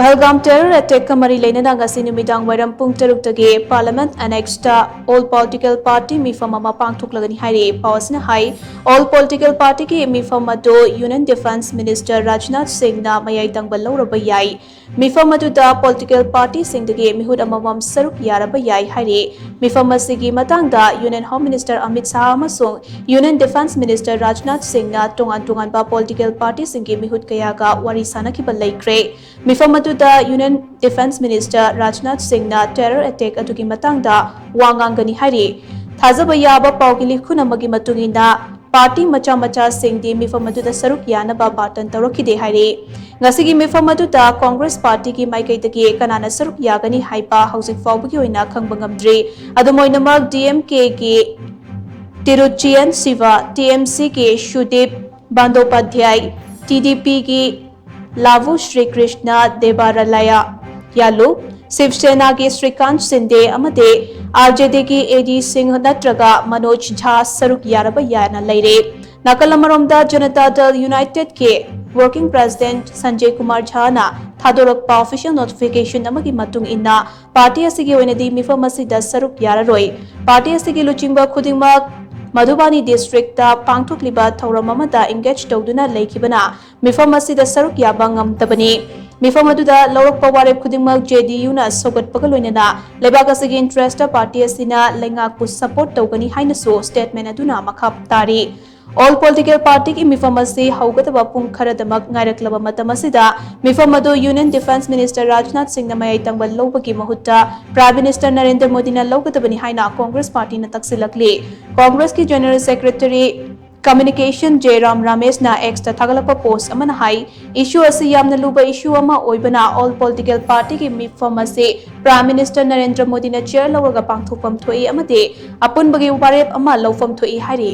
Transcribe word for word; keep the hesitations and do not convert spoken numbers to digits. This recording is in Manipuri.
ꯄꯍꯜꯒꯥꯝ terror attackꯀ ꯃꯔꯤ ꯂꯩꯅꯅ ꯉꯁꯤ ꯅꯨꯃꯤꯗꯥꯡ ꯋꯥꯏꯔꯝ ꯄꯨꯡ ꯇꯔꯨꯛꯇꯒꯤ Parliament Annexꯇ all political party ꯃꯤꯐꯝ ꯑꯃ ꯄꯥꯡꯊꯣꯛꯂꯒꯅꯤ ꯍꯥꯏꯔꯤ꯫ ꯄꯥꯎ ꯑꯁꯤꯅ ꯍꯥꯏ, all political partyꯒꯤ ꯃꯤꯐꯝ ꯑꯗꯨ Union Defence Minister ꯔꯥꯖꯅꯥꯊ ꯁꯤꯡꯅ ꯃꯌꯥꯏ ꯇꯪꯕ ꯂꯧꯔꯕ ꯌꯥꯏ꯫ ꯃꯤꯐꯝ ꯑꯗꯨꯗ political partyꯁꯤꯡꯗꯒꯤ ꯃꯤꯍꯨꯠ ꯑꯃꯃꯝ ꯁꯔꯨꯛ ꯌꯥꯔꯕ ꯌꯥꯏ ꯍꯥꯏꯔꯤ꯫ ꯃꯤꯐꯝ ꯑꯁꯤꯒꯤ ꯃꯇꯥꯡꯗ Union Home Minister Amit Shah ꯑꯃꯁꯨꯡ Union Defence Minister ꯔꯥꯖꯅꯥꯊ ꯁꯤꯡꯅ ꯇꯣꯉꯥꯟ ꯇꯣꯉꯥꯟꯕ political partyꯁꯤꯡꯒꯤ ꯃꯤꯍꯨꯠ ꯀꯌꯥꯒ ꯋꯥꯔꯤ ꯁꯥꯅꯈꯤꯕ ꯂꯩꯈ꯭ꯔꯦ꯫ ꯃꯤꯐꯝ ꯑꯗꯨꯗ Union Defence Minister ꯔꯥꯖꯅꯥꯊ ꯁꯤꯡꯅ terror attack ꯑꯗꯨꯒꯤ ꯃꯇꯥꯡꯗ ꯋꯥ ꯉꯥꯡꯒꯅꯤ ꯍꯥꯏꯔꯤ꯫ ꯊꯥꯖꯕ ꯌꯥꯕ ꯄꯥꯎꯒꯤ ꯂꯤꯈꯨꯟ ꯑꯃꯒꯤ ꯃꯇꯨꯡ ꯏꯟꯅ, party ꯃꯆꯥ ꯃꯆꯥꯁꯤꯡꯗꯤ ꯃꯤꯐꯝ ꯑꯗꯨꯗ ꯁꯔꯨꯛ ꯌꯥꯅꯕ ꯕꯥꯇꯟ ꯇꯧꯔꯛꯈꯤꯗꯦ ꯍꯥꯏꯔꯤ꯫ ꯉꯁꯤꯒꯤ ꯃꯤꯐꯝ ꯑꯗꯨꯗ Congress partyꯒꯤ ꯃꯥꯏꯀꯩꯗꯒꯤ ꯀꯅꯥꯅ ꯁꯔꯨꯛ ꯌꯥꯒꯅꯤ ꯍꯥꯏꯕ ꯍꯧꯖꯤꯛ ꯐꯥꯎꯕꯒꯤ ꯑꯣꯏꯅ ꯈꯪꯕ ꯉꯝꯗ꯭ꯔꯤ꯫ ꯑꯗꯨꯝ ꯑꯣꯏꯅꯃꯛ, DMKꯒꯤ ꯇꯤꯔꯨꯆꯤꯌꯟ ꯁꯤꯚ, TMCꯒꯤ ꯁꯨꯗꯤꯞ ꯕꯟꯗꯣꯄꯥꯙ꯭ꯌꯥꯏ, TDPꯒꯤ ꯂꯥꯚꯨ ꯁ꯭ꯔꯤ ꯀ꯭ꯔꯤꯁꯅ ꯗꯦꯕꯥꯔꯥꯂꯥꯌꯥ ꯌꯥꯂꯨ, ꯁꯤꯕ ꯁꯦꯅꯥꯒꯤ ꯁ꯭ꯔꯤꯀꯥꯟತ್ ꯁꯤꯟꯗꯦ ꯑꯃꯗꯤ RJDꯒꯤ AD ꯁꯤꯡꯍ ꯅꯠꯇ꯭ꯔꯒ ꯃꯅꯣꯖ ꯖꯥ ꯁꯔꯨꯛ ꯌꯥꯔꯕ ꯌꯥꯅ ꯂꯩꯔꯦ꯫ ꯅꯥꯀꯜ ꯑꯃꯔꯣꯝꯗ, ꯖꯅꯇꯥ ꯗꯜ Unitedꯀꯤ working president ꯁꯟꯖꯦ ꯀꯨꯃꯥꯔ ꯖꯥꯅ ꯊꯥꯗꯣꯔꯛꯄ official notification ꯑꯃꯒꯤ ꯃꯇꯨꯡ ꯏꯟꯅ, party ꯑꯁꯤꯒꯤ ꯑꯣꯏꯅꯗꯤ ꯃꯤꯐꯝ ꯑꯁꯤꯗ ꯁꯔꯨꯛ ꯌꯥꯔꯔꯣꯏ꯫ Party ꯑꯁꯤꯒꯤ ꯂꯨꯆꯤꯡꯕ ꯈꯨꯗꯤꯡꯃꯛ ꯃꯙꯨꯕꯥꯅꯤ districtꯇ ꯄꯥꯡꯊꯣꯛꯂꯤꯕ ꯊꯧꯔꯝ ꯑꯃꯗ engage ꯇꯧꯗꯨꯅ ꯂꯩꯈꯤꯕꯅ ꯃꯤꯐꯝ ꯑꯁꯤꯗ ꯁꯔꯨꯛ ꯌꯥꯕ ꯉꯝꯗꯕꯅꯤ꯫ ꯃꯤꯐꯝ ꯑꯗꯨꯗ ꯂꯧꯔꯛꯄ ꯋꯥꯔꯦꯞ ꯈꯨꯗꯤꯡꯃꯛ JDUꯅ ꯁꯧꯒꯠꯄꯒ ꯂꯣꯏꯅꯅ ꯂꯩꯕꯥꯛ ꯑꯁꯤꯒꯤ interestꯇ party ꯑꯁꯤꯅ ꯂꯩꯉꯥꯛꯄꯨ support ꯇꯧꯒꯅꯤ ꯍꯥꯏꯅꯁꯨ statement ꯑꯗꯨꯅ ꯃꯈꯥ ꯇꯥꯔꯤ꯫ All political partyꯒꯤ ꯃꯤꯐꯝ ꯑꯁꯤ ꯍꯧꯒꯗꯕ ꯄꯨꯡ ꯈꯔꯗꯃꯛ ꯉꯥꯏꯔꯛꯂꯕ ꯃꯇꯝ ꯑꯁꯤꯗ, ꯃꯤꯐꯝ ꯑꯗꯨ Union Defence Minister ꯔꯥꯖꯅꯥꯊ ꯁꯤꯡꯅ ꯃꯌꯥꯏ ꯇꯪꯕ ꯂꯧꯕꯒꯤ ꯃꯍꯨꯠꯇ Prime Minister ꯅꯔꯦꯟꯗ꯭ꯔ ꯃꯣꯗꯤꯅ ꯂꯧꯒꯗꯕꯅꯤ ꯍꯥꯏꯅ Congress partyꯅ ꯇꯛꯁꯤꯜꯂꯛꯂꯤ꯫ Congressꯀꯤ General Secretary Communication ꯖꯦꯔꯥꯝ ꯔꯥꯃꯦꯁꯅ Xꯇ ꯊꯥꯒꯠꯂꯛꯄ post ꯑꯃꯅ ꯍꯥꯏ, issue ꯑꯁꯤ ꯌꯥꯝꯅ ꯂꯨꯕ issue ꯑꯃ ꯑꯣꯏꯕꯅ, all political partyꯒꯤ ꯃꯤꯐꯝ ꯑꯁꯤ Prime Minister ꯅꯔꯦꯟꯗ꯭ꯔ ꯃꯣꯗꯤꯅ chair ꯂꯧꯔꯒ ꯄꯥꯡꯊꯣꯛꯐꯝ ꯊꯣꯛꯏ ꯑꯃꯗꯤ ꯑꯄꯨꯟꯕꯒꯤ ꯋꯥꯔꯦꯞ ꯑꯃ ꯂꯧꯐꯝ ꯊꯣꯛꯏ ꯍꯥꯏꯔꯤ꯫